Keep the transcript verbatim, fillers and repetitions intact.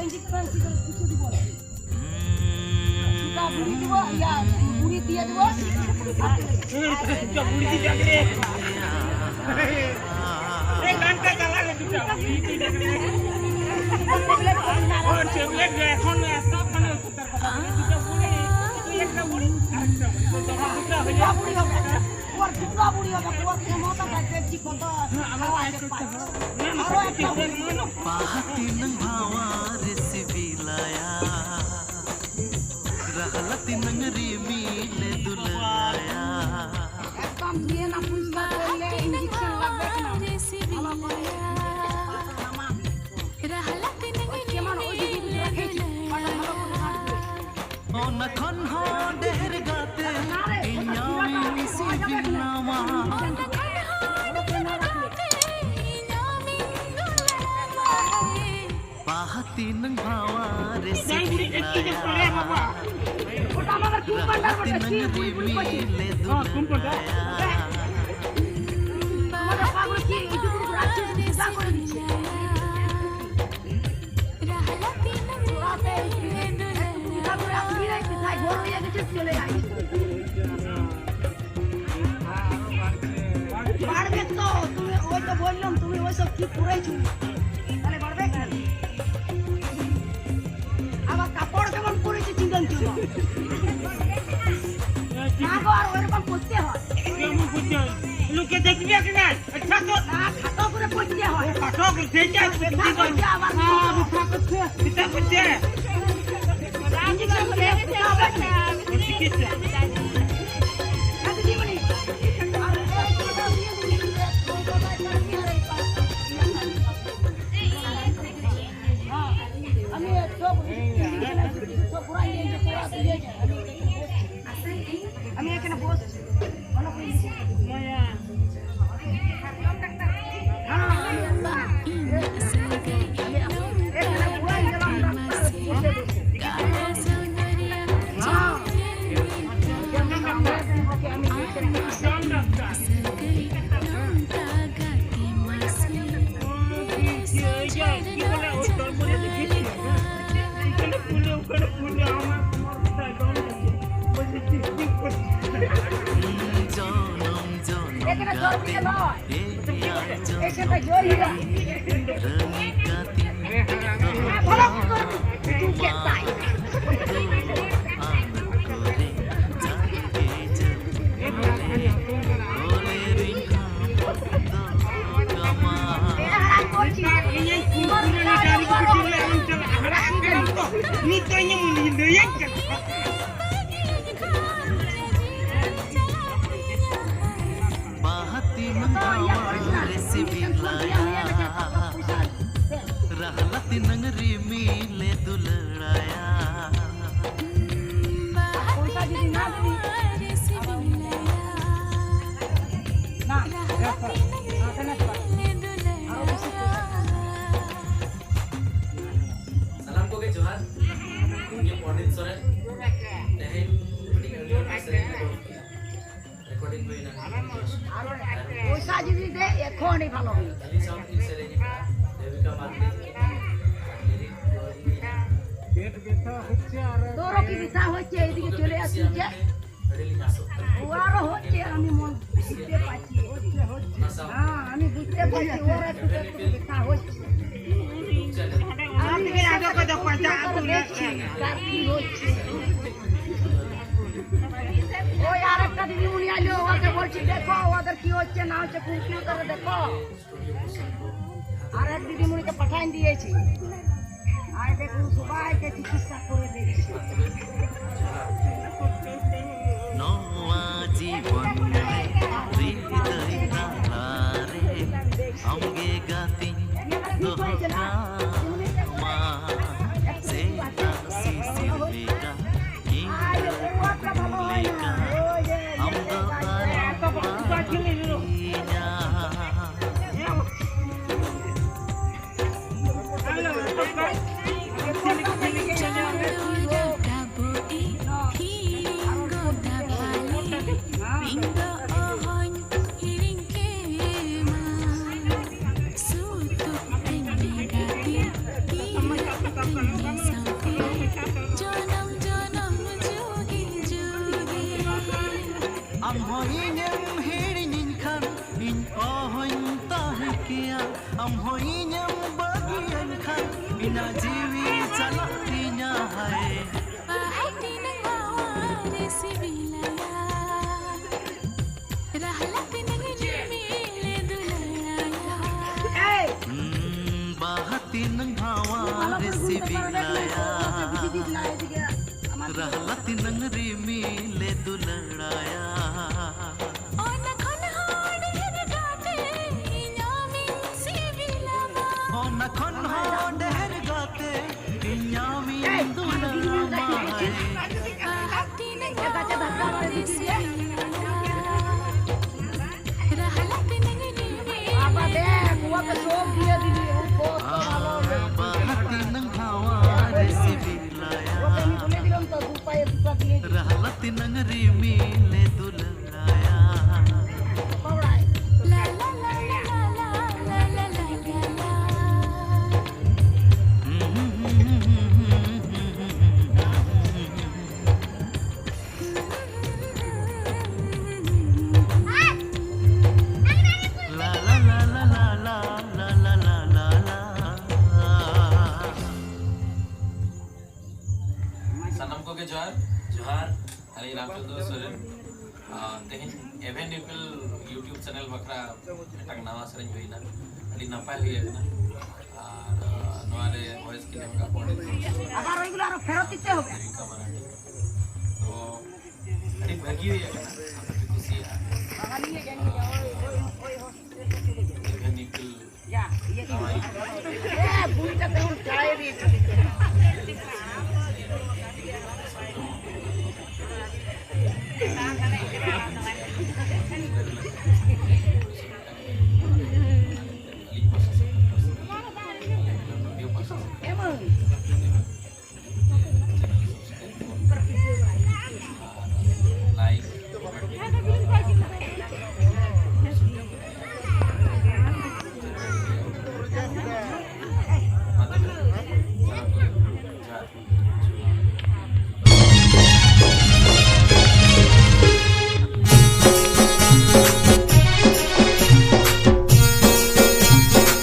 Injection से कुछ भी बोला। दूसरा बुढ़ी दिवस या बुढ़ी दिया दिवस। दूसरा बुढ़ी दिया दिवस। एक घंटा चला ले दूसरा बुढ़ी दिया दिवस। और टेबलेट जो এখন সব মানে দুটো বুড়ি, একটা বুড়ি। আচ্ছা, তো দুটো হয়ে যাবে। ওর দুটো বুড়ি হবে, ওর ক্ষমতা থাকবে, কি কত খাওয়া যেতে পারে। আরো একটা বুড়ি। ᱯᱟᱦᱟᱛᱤᱱᱟᱹᱝ ᱵᱷᱟᱣᱟ ᱨᱮ ᱥᱤᱵᱤᱞᱟᱭᱟ, ᱨᱟᱦᱞᱟ ᱛᱤᱱᱟᱹᱝ ᱨᱤᱢᱤᱞᱮ ᱫᱩᱞᱟᱹᱲᱟᱭᱟ᱾ একদম ধুয়ে না পরিষ্কার করলে ইঞ্জেকশন লাগবে কিনা? ভালো করে পাতা নামা। ওই যেমন ওই দিকে রেখেছি, ওটা ভালো করে রাখবে। ᱚᱱᱟ ᱠᱷᱚᱱ ᱦᱚᱸ ᱰᱷᱮᱨ ᱜᱟᱛᱮ ᱤᱧ ᱟᱢᱤᱧ ᱥᱤᱵᱤᱞᱟᱢᱟ᱾ ᱯᱟᱦᱟ ᱛᱤᱱᱟᱹᱝ ᱵᱷᱟᱣᱟ ᱨᱮ ᱥᱤᱵᱤᱞᱟᱭᱟ᱾ ᱯᱟᱦᱟ ᱛᱤᱱᱟᱹᱝ ᱨᱤᱢᱤᱞᱮ ᱫᱩᱞᱟᱹᱲᱟᱭᱟ᱾ বাড়বে তো, তুমি ওই তো বললাম, তুমি ওই সব কি পড়েছো? তাহলে বাড়বে কি? আবার কাপড় কেমন পরেছে চিকন চিকন। না গো, আর ওইরকম করতে হয়। কেমন করতে হয়? লোকে দেখবে কি না? আচ্ছা তো। না, খাটো করে পড়তে হয়। ও, খাটো করে, সেই যে ব্যথা করছে আবার। হ্যাঁ, ব্যথা করছে। ব্যথা করছে। ইঞ্জেকশন করে ব্যথা হবে না। চিকিৎসা। হ্যাঁ, দিদিমণি। আমি এখানে বসছি। ᱡᱚᱱᱚᱢ ᱡᱚᱱᱚᱢ ᱜᱟᱛᱮ ᱮᱭᱟᱭ ᱡᱚᱱᱚᱢ ᱨᱟᱹᱱᱤ ᱜᱟᱛᱮ ᱟᱱ ᱠᱚᱨᱮ ᱡᱟᱜᱮ ᱡᱟᱹᱯᱤᱫ ᱵᱚᱞᱮ ᱨᱤᱝ ᱠᱷᱟᱢ ᱫᱚ ᱠᱟᱢᱟ᱾ ᱱᱤᱛ ᱫᱚ ᱤᱧᱮᱢ ᱞᱟᱹᱭᱟᱹᱧ ᱠᱟᱱᱟ᱾ ᱵᱟᱦᱟ ᱛᱤᱱᱟᱹᱝ ᱫᱷᱟᱣᱟ ᱨᱮ ᱥᱤᱵᱤᱞᱟᱭᱟ, ᱨᱟᱦᱞᱟ ᱛᱤᱱᱟᱹᱝ ᱨᱤᱢᱤᱞᱮ ᱫᱩᱞᱟᱹᱲᱟᱭᱟ᱾ ᱥᱟᱱᱟᱢ ᱠᱚᱜᱮ ᱡᱚᱦᱟᱨ᱾ ᱤᱧ ᱯᱚᱱᱰᱤᱛ ᱥᱚᱨᱮᱱ᱾ ᱛᱮᱦᱮᱧ ᱢᱤᱫᱴᱤᱡ ᱟᱹᱰᱤ ᱞᱮᱠᱟᱱ ᱥᱮᱨᱮᱧ ᱠᱚ ᱨᱮᱠᱚᱨᱰᱤᱝ ᱦᱩᱭᱱᱟ᱾ ᱯᱚᱭᱥᱟ ᱡᱩᱫᱤ ᱫᱮ ᱮᱠᱷᱚᱱ ᱦᱤ ᱵᱷᱟᱞᱚ ᱦᱩᱭ᱾ ᱟᱹᱞᱤᱧ ᱥᱟᱶᱛᱮ ᱥᱮᱨᱮᱧ ᱟᱠᱟᱫᱼᱟ ᱫᱮᱵᱤᱠᱟ ᱢᱟᱨᱰᱤ᱾ ᱞᱤᱨᱤᱠ ᱫᱚ ᱤᱧ᱾ পেট ব্যথা হচ্ছে আর তোরও কি ব্যথা হচ্ছে? এদিকে চলে আসি যে। আরে লিখা সব। ও আরো হচ্ছে, আমি মন বুঝতে পারছি। হচ্ছে, হচ্ছে। হ্যাঁ, আমি বুঝতে পারছি, ওর একটু পেট ব্যথা হচ্ছে। আমি আগে করে দেখছি, কার কি হচ্ছে। ওই আর একটা দিদিমণি আইলো, ওকে বলছি, "দেখো, ওদের কি হচ্ছে না হচ্ছে, খুব করে দেখো।" আর এক দিদিমণিকে পাঠাই দিয়েছি। আর দেখুন, সবাইকে চিকিৎসা করে দিয়েছি। ᱱᱚᱣᱟ ᱡᱤᱵᱚᱱ ᱨᱮ ᱦᱨᱤᱫᱟᱹᱭ ᱛᱟᱞᱟᱨᱮ ᱟᱢᱜᱮ ᱜᱟᱛᱮᱧ ᱫᱚᱦᱚ ᱠᱟᱢᱟ᱾ ᱥᱮᱛᱟ ᱥᱤᱥᱤᱨ ᱞᱮᱠᱟ, ᱧᱤᱫᱟᱹ ᱞᱮᱠᱟ, ᱟᱢ ᱫᱚ ᱟᱞᱚᱢ ᱵᱟᱹᱜᱤᱧᱟ᱾ ᱤᱧ ᱫᱚ ᱚᱦᱚᱧ ᱦᱤᱲᱤᱧ ᱠᱮᱢᱟ, ᱥᱩᱛᱩᱜ ᱛᱤᱧ ᱢᱮ ᱜᱟᱛᱮ᱾ ᱟᱢ ᱦᱚᱸ ᱤᱧᱮᱢ ᱦᱤᱲᱤᱧᱤᱧ ᱠᱷᱟᱱ ᱤᱧ ᱚᱦᱚᱧ ᱛᱟᱦᱮᱸ ᱠᱮᱭᱟ᱾ ᱟᱢ ᱦᱚᱸ ᱤᱧᱮᱢ ᱵᱟᱹᱜᱤᱭᱟᱹᱧ ᱠᱷᱟᱱ ᱤᱧᱟᱹᱜ ᱡᱤᱣᱤ ᱪᱟᱞᱟᱜ ᱛᱤᱧᱟ ᱦᱟᱭ᱾ ᱵᱟᱦᱟ ᱛᱤᱱᱟᱹᱜ ᱱᱟᱣᱟ ᱨᱮ ᱥᱤᱵᱤᱞᱟᱭᱟ, ᱨᱟᱦᱞᱟ ᱛᱤᱱᱟᱹᱜ ᱨᱤᱢᱤᱞᱮ ᱫᱩᱞᱟᱹᱲᱟᱭᱟ᱾ ᱦᱩᱸ, ᱵᱟᱦᱟ ᱛᱤᱱᱟᱹᱜ ᱱᱟᱣᱟ ᱨᱮ ᱥᱤᱵᱤᱞᱟᱭᱟ, ᱨᱟᱦᱞᱟ ᱛᱤᱱᱟᱹᱜ ᱨᱤᱢᱤᱞᱮ ᱫᱩᱞᱟᱹᱲᱟᱭᱟ᱾ ᱚᱱᱟ ᱠᱷᱚᱱ ᱦᱚᱸ ᱰᱷᱮᱨ ᱜᱟᱛᱮ ᱤᱧ ᱟᱢᱤᱧ ᱥᱤᱵᱤᱞᱟᱢᱟ᱾ ᱚᱱᱟ ᱠᱷᱚᱱ ᱦᱚᱸ ᱰᱷᱮᱨ ᱜᱟᱛᱮ ᱤᱧ ᱟᱢᱤᱧ ᱫᱩᱞᱟᱹᱲᱟᱢᱟ᱾ ᱵᱟᱦᱟ ᱛᱤᱱᱟᱹᱜ ᱱᱟᱣᱟ ᱨᱮ ᱥᱤᱵᱤᱞᱟᱭᱟ, ᱨᱟᱦᱞᱟ ᱛᱤᱱᱟᱹᱜ ᱨᱤᱢᱤᱞᱮ ᱫᱩᱞᱟᱹᱲᱟᱭᱟ᱾ ᱵᱟᱦᱟ ᱛᱤᱱᱟᱹᱜ ᱱᱟᱣᱟ ᱨᱮ ᱥᱤᱵᱤᱞᱟᱭᱟ, ᱨᱟᱦᱞᱟ ᱛᱤᱱᱟᱹᱜ ᱨᱤᱢᱤᱞᱮ ᱫᱩᱞᱟᱹᱲᱟᱭᱟ᱾ ᱥᱟᱱᱟᱢ ᱠᱚᱜᱮ ᱡᱚᱦᱟᱨ᱾ ᱡᱚᱦᱟᱨ᱾ ᱟᱹᱞᱤᱧ ᱨᱟᱢᱪᱚᱸᱫᱽᱨᱚ ᱥᱚᱨᱮᱱ᱾ ᱟᱨ ᱛᱮᱦᱮᱧ ᱮᱵᱷᱮᱱ ᱤᱯᱤᱞ YouTube ᱪᱮᱱᱮᱞ ᱵᱟᱠᱷᱨᱟ ᱢᱤᱫᱴᱟᱝ ᱱᱟᱣᱟ ᱥᱮᱨᱮᱧ ᱦᱩᱭᱱᱟ, ᱟᱹᱰᱤ ᱱᱟᱯᱟᱭ ᱦᱩᱭ ᱟᱠᱟᱱᱟ᱾ ᱟᱨ ᱱᱚᱣᱟ ᱨᱮ ᱵᱷᱚᱭᱮᱥ ᱠᱤᱱ ᱮᱢ ᱟᱠᱟᱫ ᱯᱚᱱᱰᱤᱛ ᱟᱵᱟᱨ ᱚᱭᱜᱩᱞᱚ ᱟᱨᱚ ᱯᱷᱮᱨᱚᱛ ᱫᱤᱛᱮ ᱦᱚᱵᱮ᱾ ᱫᱮᱵᱤᱠᱟ ᱢᱟᱨᱟᱱᱰᱤ᱾ ᱛᱚ ᱟᱹᱰᱤ ᱵᱷᱟᱹᱜᱤ ᱦᱩᱭ ᱟᱠᱟᱱᱟ, ᱟᱯᱮ ᱯᱮ ᱠᱩᱥᱤᱭᱟᱜᱼᱟ᱾ ᱮᱵᱷᱮᱱ ᱤᱯᱤᱞ ᱡᱟ, ᱤᱭᱟᱹ ᱠᱚ᱾ ᱦᱮᱸ, ᱵᱩᱲᱤ ᱠᱟᱛᱮ ᱦᱚᱸ ᱪᱟᱭ ᱨᱮ᱾